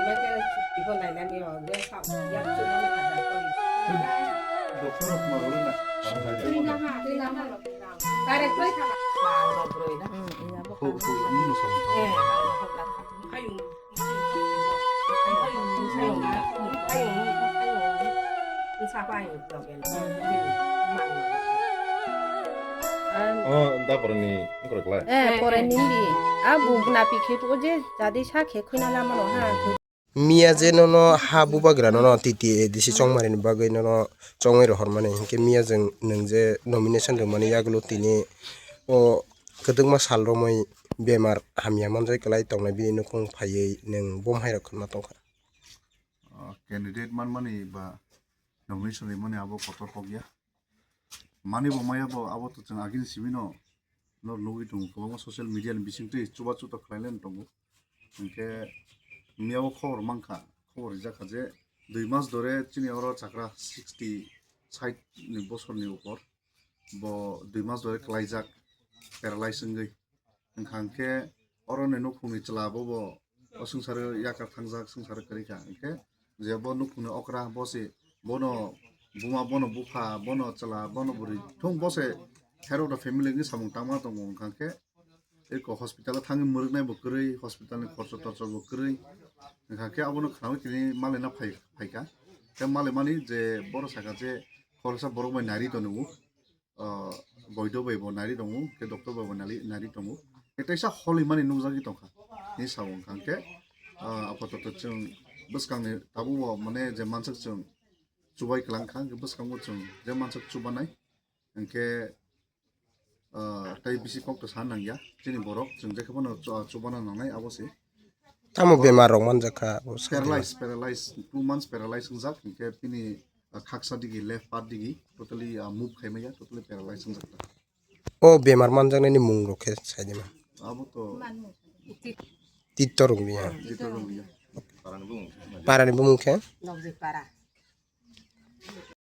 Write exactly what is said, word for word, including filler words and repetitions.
Oh, da porani wngkor klai. Eh, pore nindi. A bu napi khe tuko je jadi sa khe khuina lama no ha. Miya je nono ha bubagra nono T T A D C chongmani bagwi nono chongwi rohormani hinkhe miya jeng nwng je nomination rwmani yagulo tini o kwdwkma sal romwi bemar hamya manjai kwlai tongnai bini nukhung phaiwi nwng bom hairok khwnma tongkha. Ah, candidate manmani ba nomination rwmani abo kotor kok ya. Mani bo maya bo abo to chwng agini simi no, no nugwi tongo, kwbangma social media ni bisingtwi chubachu to khlailai tongo. Hinkhe miya o khobor mankha, khobor rijak kha je dui mas dore chini oro chakra sixty, sait ni bosor ni upor bo dui mas dore kwlaijak, paralyze wngwi. Wngkha hwnkhe oro ni nukhungni chwla bobo o swngcharo yakar thangjak, swngcharo kwrwi kha. Hwnkhe je bo nukhungni okra bo se bono buma, bono bupha, bono chwla, bono bwrwi thung bo se khairok da family ni samung tangma tongo. Wngkha hwnkhe eko hospital o thangwi mwrwknai bo kwrwi, hospital ni khorcho torcho bo kwrwi. Wngkha hwnkhe abono khwnawi tini malaina phai, phaikha. Khe malaimani je bono sakha je khoroksa borok bai nari tongo. Ah, boido bai bo nari tongo, khe doctor bai bo nari, nari tongo. Khe teisa holi mani nukjagwi tongkha. Ni sabo wngkha hwnkhe, ah, apatot chwng bwskangni tabuk bo mane je mansak chwng chubai kwlangkha, hwnkhe bwskango chwng je mansak chubanai. Hwnkhe, ah, tai bisi kok to sa nangya. Chini borok chwng jekhe phano chu-, chubana nangnai abo se. Tamo bemar rok manjak kha, bo sakhe. Paralyze, paralyze, two months paralyze wngjak, hinkhe bini, ah, khaksa digi, left part digi, totally, ah, move khai maya, totally paralyze wngjak ta. O bemar manjaknani mung rok khe sai di ma? Abo to Titto rok ya. Titto rok ya. Parani bumung khe? Nokjwk para.